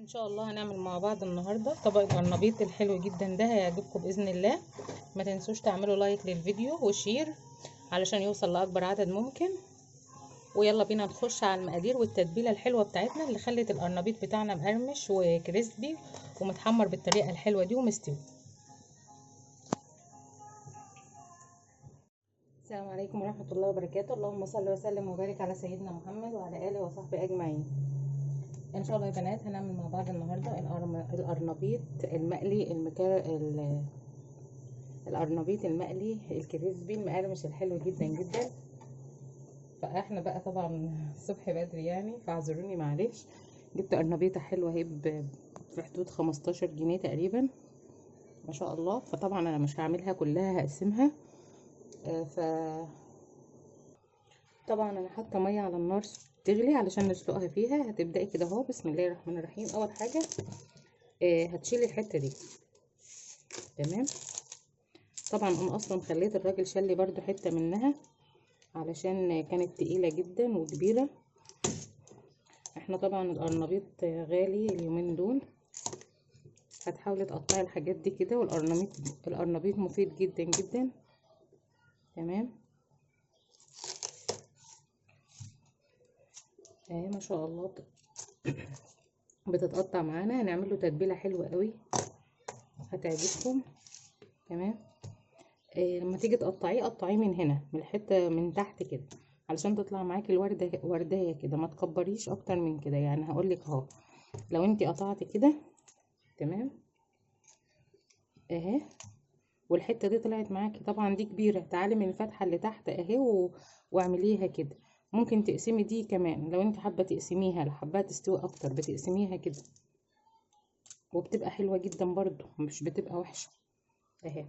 ان شاء الله هنعمل مع بعض النهارده طبق القرنبيط الحلو جدا ده، هيعجبكم باذن الله. ما تنسوش تعملوا like للفيديو و share علشان يوصل لاكبر عدد ممكن. ويلا بينا نخش على المقادير والتتبيله الحلوة بتاعتنا اللي خلت القرنبيط بتاعنا مقرمش و crispy ومتحمر بالطريقة الحلوة دي ومستوي. السلام عليكم ورحمة الله وبركاته. اللهم صل وسلم وبارك على سيدنا محمد وعلى اله وصحبه اجمعين. ان شاء الله يا بنات هنعمل مع بعض النهارده القرنبيط المقلي القرنبيط المقلي الكريسبي المقرمش الحلو جدا جدا. فاحنا بقى طبعا الصبح بدري يعني، فاعذروني معلش. جبت قرنبيطه حلوة اهي في حدود 15 جنيه تقريبا ما شاء الله. فطبعا انا مش هعملها كلها، هقسمها. ف طبعا انا حاطه مية على النار تغلي علشان نسلقها فيها. هتبداي كده اهو، بسم الله الرحمن الرحيم. اول حاجة هتشيلي الحتة دي، تمام. طبعا انا اصلا خليت الراجل شال لي برده حتة منها علشان كانت تقيلة جدا وكبيره. احنا طبعا القرنبيط غالي اليومين دول، هتحاولي تقطعي الحاجات دي كده. والقرنبيط القرنبيط مفيد جدا جدا، تمام. اهي ما شاء الله بتتقطع معانا. هنعمل له تتبيله حلوة قوي هتعجبكم، تمام. لما تيجي تقطعيه قطعية من هنا، من الحتة من تحت كده، علشان تطلع معاكي الورده وردية كده. ما تكبريش اكتر من كده يعني. هقولك اهو، لو انتي قطعتي كده تمام اهي، والحتة دي طلعت معاكي، طبعا دي كبيرة، تعالي من الفتحة اللي تحت اهي واعمليها كده. ممكن تقسمي دي كمان لو انت حابة تقسميها، لو حابة تستوي اكتر بتقسميها كده، وبتبقى حلوة جدا برضو، مش بتبقى وحشة اهي.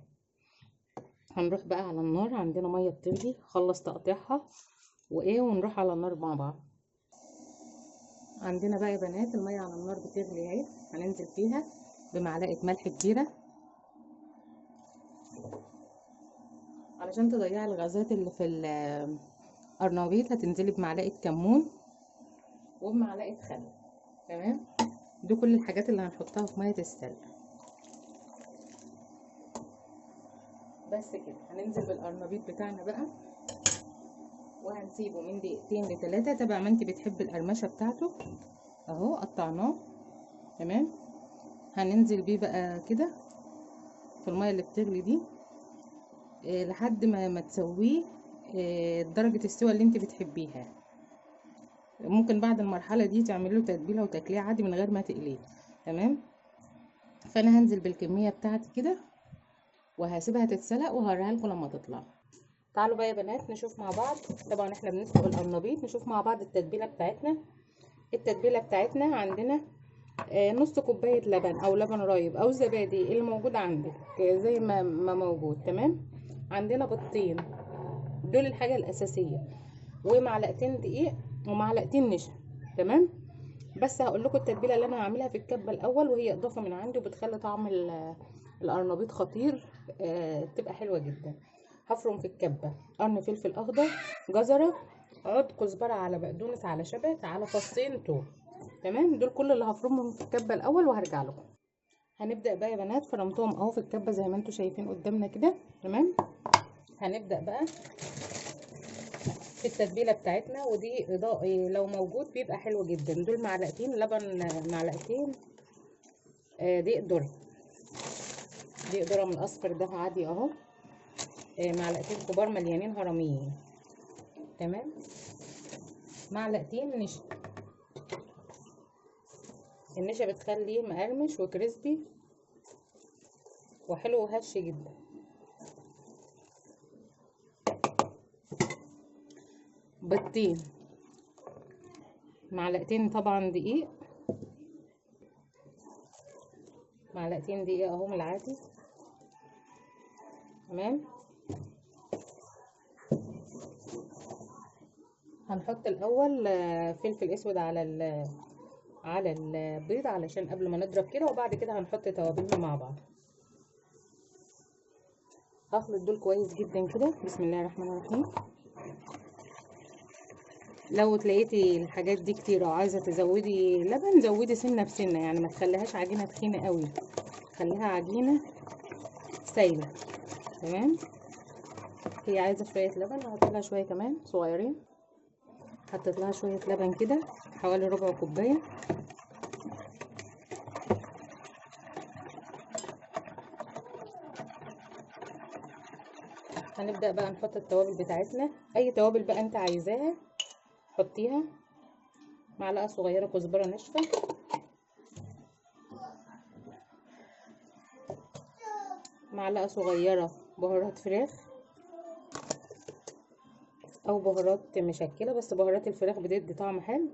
هنروح بقى على النار، عندنا مية بتغلي، خلص تقطيعها وايه، ونروح على النار مع بعض. عندنا بقى يا بنات المية على النار بتغلي اهي، هننزل فيها بمعلقه ملح كبيرة علشان تضيعي الغازات اللي في القرنبيط. هتنزلي بمعلقه كمون وبمعلقه خل، تمام. دي كل الحاجات اللي هنحطها في مية السلق بس كده. هننزل بالقرنبيط بتاعنا بقى، وهنسيبه من دقيقتين لثلاثة تبع ما انت بتحبي القرمشه بتاعته. اهو قطعناه، تمام. هننزل بيه بقى كده في المية اللي بتغلي دي لحد ما تسويه درجة السوى اللي انت بتحبيها. ممكن بعد المرحلة دي تعملي له تتبيلة وتاكليه عادي من غير ما تقليه، تمام. فانا هنزل بالكمية بتاعتي كده وهسيبها تتسلق وهوريها لكم لما تطلع. تعالوا بقى يا بنات نشوف مع بعض. طبعا احنا بنسلق القرنبيط، نشوف مع بعض التتبيلة بتاعتنا. التتبيلة بتاعتنا عندنا نص كوباية لبن او لبن رايب او زبادي اللي موجود عندك زي ما موجود، تمام. عندنا بيضتين، دول الحاجة الأساسية، ومعلقتين دقيق ومعلقتين نشا، تمام. بس هقول لكم التتبيلة اللي أنا هعملها في الكبة الأول، وهي إضافة من عندي وبتخلي طعم القرنبيط خطير، تبقى حلوة جدا. هفرم في الكبة قرن فلفل أخضر، جزرة، عود كزبرة على بقدونس على شبت على فصين توم، تمام. دول كل اللي هفرمهم في الكبة الأول وهرجع لكم. هنبدأ بقى يا بنات، فرمتهم اهو في الكبة زي ما انتم شايفين قدامنا كده، تمام. هنبدأ بقى في التتبيلة بتاعتنا، ودي إضاءة لو موجود بيبقى حلو جدا. دول معلقتين لبن، معلقتين دقيق ذرة، دقيق ذرة من الأصفر ده عادي اهو، معلقتين كبار مليانين هرميين، تمام. معلقتين نشا، النشا بتخليه مقرمش وكريسبي وحلو وهش جدا. بيضتين، معلقتين طبعا دقيق، معلقتين دقيق اهو من العادي، تمام. هنحط الاول فلفل اسود على البيض علشان قبل ما نضرب كده، وبعد كده هنحط توابلنا مع بعض. هخلط دول كويس جدا كده، بسم الله الرحمن الرحيم. لو تلاقيتي الحاجات دي كتير او عايزه تزودي لبن زودي سنة بسنة، يعني ما تخليهاش عجينه تخينة قوي، خليها عجينه سايله. تمام. هي عايزه شوية لبن، هحط لها شوية كمان صغيرين. حطيت لها شوية لبن كده حوالي ربع كوباية. هنبدأ بقى نحط التوابل بتاعتنا، اي توابل بقى انت عايزاها حطيها. معلقه صغيرة كزبره ناشفة، معلقه صغيرة بهارات فراخ او بهارات مشكلة، بس بهارات الفراخ بتدي طعم حلو.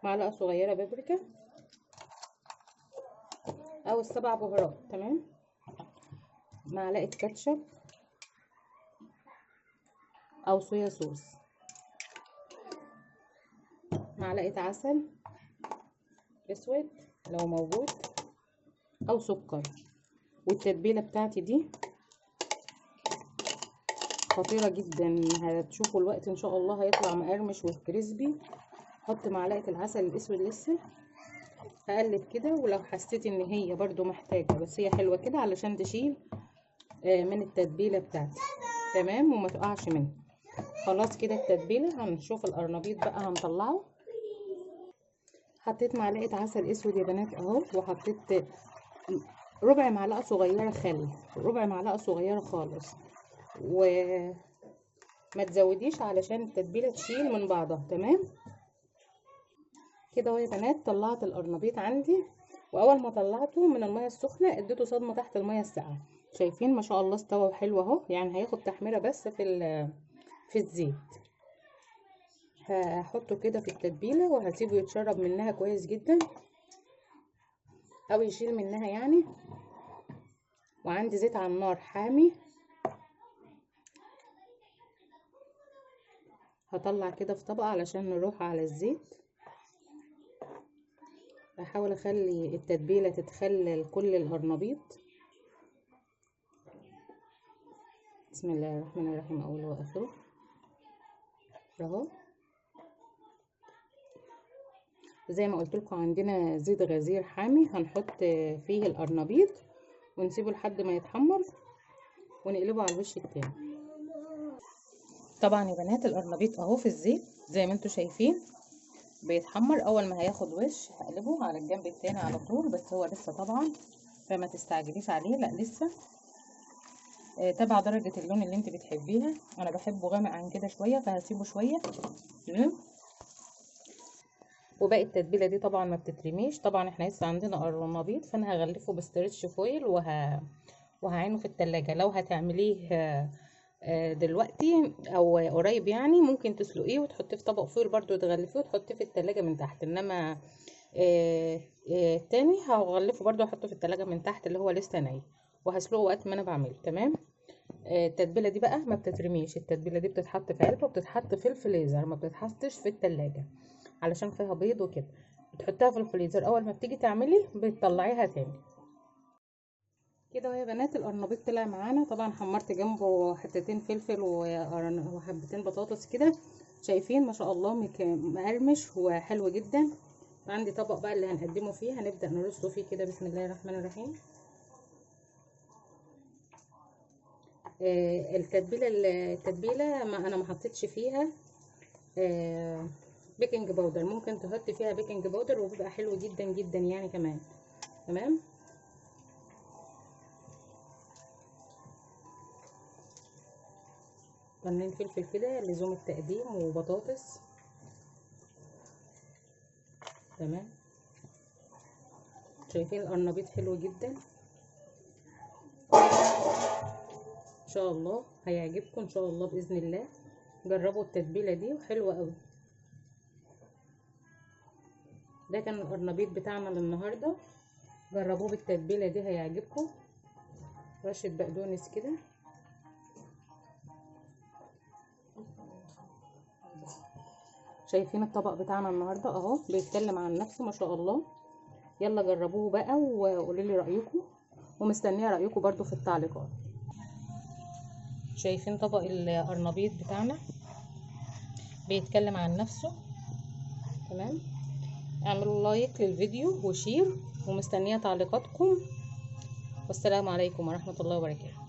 معلقه صغيرة بابريكا او السبع بهارات. تمام. معلقه كاتشب او صويا صوص، معلقه عسل اسود لو موجود او سكر. والتتبيله بتاعتي دي خطيرة جدا، هتشوفوا الوقت ان شاء الله هيطلع مقرمش وكريسبي. حط معلقه العسل الاسود لسه، هقلب كده، ولو حسيت ان هي برده محتاجه، بس هي حلوة كده علشان تشيل من التتبيله بتاعتي. تمام، وما تقعش منها. خلاص كده التتبيله. هنشوف القرنبيط بقى هنطلعه. حطيت معلقه عسل اسود يا بنات اهو، وحطيت ربع معلقه صغيرة خل، ربع معلقه صغيرة خالص، وما تزوديش علشان التتبيله تشيل من بعضها. تمام كده اهو يا بنات. طلعت القرنبيط عندي، واول ما طلعته من المية السخنة اديته صدمة تحت المية الساقعه. شايفين ما شاء الله استوى وحلو اهو، يعني هياخد تحميره بس في الزيت. هحطه كده في التتبيله وهسيبه يتشرب منها كويس جدا، او يشيل منها يعني. وعندي زيت على النار حامي، هطلع كده في طبقه علشان نروح على الزيت. هحاول اخلي التتبيله تتخلل كل القرنبيط. بسم الله الرحمن الرحيم، اوله واخره اهو. زي ما قلت لكم عندنا زيت غزير حامي، هنحط فيه القرنبيط ونسيبه لحد ما يتحمر ونقلبه على الوش التاني. طبعا يا بنات القرنبيط اهو في الزيت زي ما انتم شايفين بيتحمر. اول ما هياخد وش هقلبه على الجنب التاني على طول، بس هو لسه طبعا فما تستعجليش عليه، لا لسه. تبع درجة اللون اللي انت بتحبيها، انا بحبه غامق عن كده شوية فهسيبه شوية. تمام. وباقي التتبيلة دي طبعا ما بتترميش، طبعا احنا لسه عندنا قرنبيط، فانا هغلفه ب stretch foil وهعينه في التلاجة. لو هتعمليه دلوقتي او قريب يعني ممكن تسلقيه وتحطيه في طبق foil برضو، تغلفيه وتحطيه في التلاجة من تحت. انما التاني هغلفه برضو واحطه في التلاجة من تحت اللي هو لسه ناي، وهسلقه وقت ما انا بعمله. تمام. التتبيله دي بقى ما بتترميش، التتبيله دي بتتحط في علبة وبتتحط في الفريزر، ما بتتحطش في التلاجة علشان فيها بيض وكده. بتحطها في الفريزر، اول ما بتيجي تعملي بتطلعيها تاني كده. ويا بنات القرنبيط طلع معانا. طبعا حمرت جنبه حتتين فلفل وحبتين بطاطس كده، شايفين ما شاء الله مقرمش وحلو جدا. عندي طبق بقى اللي هنقدمه فيه، هنبدأ نرصه فيه كده. بسم الله الرحمن الرحيم. التتبيله ما انا ما حطيتش فيها baking powder، ممكن تحطي فيها baking powder وبيبقى حلو جدا جدا يعني كمان. تمام. قرنين فلفل كده لزوم التقديم وبطاطس. تمام. شايفين القرنبيط حلو جدا، ان شاء الله هيعجبكم ان شاء الله باذن الله. جربوا التتبيله دي وحلوه قوي. ده كان القرنبيط بتاعنا للنهاردة، جربوه بالتتبيله دي هيعجبكم. رشه بقدونس كده. شايفين الطبق بتاعنا النهارده اهو بيتكلم عن نفسه ما شاء الله. يلا جربوه بقى وقولوا لي رايكم، ومستنيه رايكم برضو في التعليقات. شايفين طبق القرنبيط بتاعنا بيتكلم عن نفسه. تمام. اعملوا like للفيديو و share، ومستنيه تعليقاتكم. والسلام عليكم ورحمة الله وبركاته.